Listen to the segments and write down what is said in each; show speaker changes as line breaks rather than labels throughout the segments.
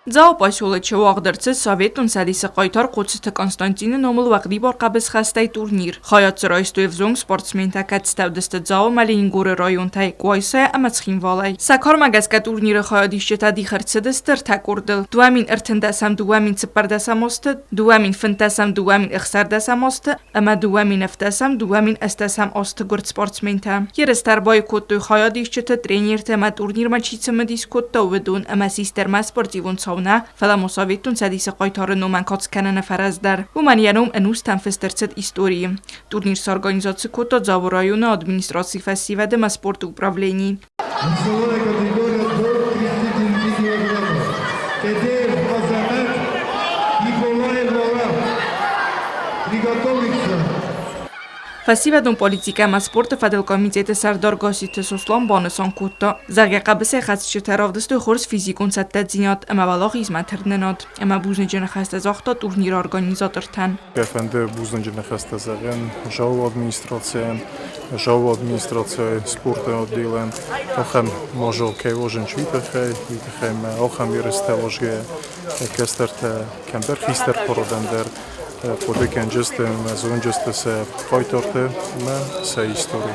Дзауы поселочы уагъд ӕрцыд Советон Цӕдисы хъайтар Хъоцыты Константины номыл уӕгъдибар хъӕбысхӕстӕй турнир. Хайад дзы райстой ӕвзонг спортсментӕ, кӕцытӕ уыдысты Дзауы ӕмӕ Ленингоры районтӕй, Къуайсайӕ ӕмӕ Цхинвалӕй. Сӕ кармӕ гӕсгӕ турниры хайадисджытӕ дих ӕрцыдысты ӕртӕ къордыл: 2013 2014 азты, 2015 2016 азты ӕмӕ 2017 2018 азты гуырд спортсментӕ. Ерыстӕ ӕрбаиу кодтой хайадисджыты, тренертӕ ӕмӕ турнирмӕ чи цымыдис кодта, уыдон ӕмӕ систермӕ спортивон цау нӕ, фӕлӕ ма Советон Цӕдисы хъайтары номӕн кад скӕныны фӕрӕз дӕр. Уымӕн йӕ ном ӕнустӕм фыст ӕрцыд историйы. Турнир сорганизаци кодта Дзауы районы администрацийы фӕсивӕды ӕмӕ спорты управлени.
Весовая категория до 39 килограммов. Тедеев Азамат, Николаев Лала. Приготовиться.
Фӕсивӕдон политикӕ ӕмӕ спорты фӕдыл комитеты сӕрдар Гасситы Сослан банысан кодта, зӕгъгӕ, хъӕбысӕйхӕцджытӕ равдыстой хорз физикон цӕттӕдзинад ӕмӕ уӕлахизмӕ тырнынад, ӕмӕ бузныджы ныхӕстӕ загъта турниры организатортӕн.
Фӕнды бузныджы ныхӕстӕ зӕгъын Жауы администрацийӕн, Жауы администрацийы спорты отделӕн, ахӕм мадзал кӕй уозын уый тыххӕй, уый тыххӕй ӕмӕ ахӕм ерыстӕ уозгӕйӕ кӕстӕртӕ кӕмдӕр хистӕр хъуырыдӕн дӕр хъуыды кӕнджысты ӕмӕ зонджысты сӕ хъайтарты ӕмӕ сӕ истори.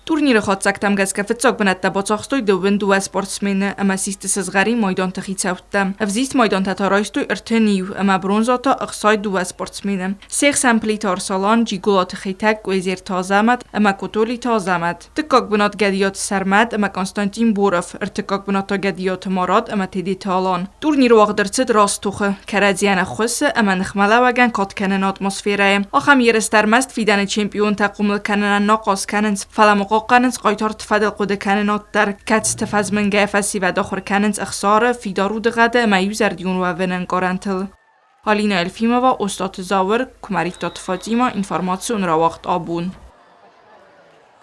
Турниры хатдзӕгтӕм гӕсгӕ фыццаг бынӕттӕ бацахстой дыууын дыууӕ спортсмены ӕмӕ систы сызгъӕрин майданты хицӕуттӕ. Ӕвзист майдантӕ та райстой 31 ӕмӕ бронза та 62 спортсмены. Се хсӕн Плиты Арсалан, Джиголаты Хетӕг, Къуезерты Азӕмӕт ӕмӕ Котолиты Азӕмӕт. Дыккаг бынат Гӕдиаты Сӕрмӕт ӕмӕ Константин Боров, ӕртыккаг бынат та Гӕдиаты Марат ӕмӕ Тедеты Алан. Турнир уагъд ӕрцыд Ростохы, кӕрӕдзийӕн ӕххуысы ӕмӕ ныхмӕлӕууӕгӕн кад кӕныны атмосферӕйы. Ахӕм ерыстӕ ӕрмӕст фидӕны чемпионтӕ хъомыл кӕнынӕн нӕ ахъаз кӕнынц, фӕлӕ ма хъахъхъӕнынц хъайтарты фӕдыл хъуыды кӕнынад дӕр, кӕцыты фӕзмынгӕ фӕсивӕд ахуыр кӕнынц ӕхсары, фидар удыгъӕды ӕмӕ иузӕрдион уӕвыны ӕнкъарӕнтыл. Алина Елфимова, Остъаты Зауыр, Куымӕридтаты Фатимӕ, информацион рауагъд абон.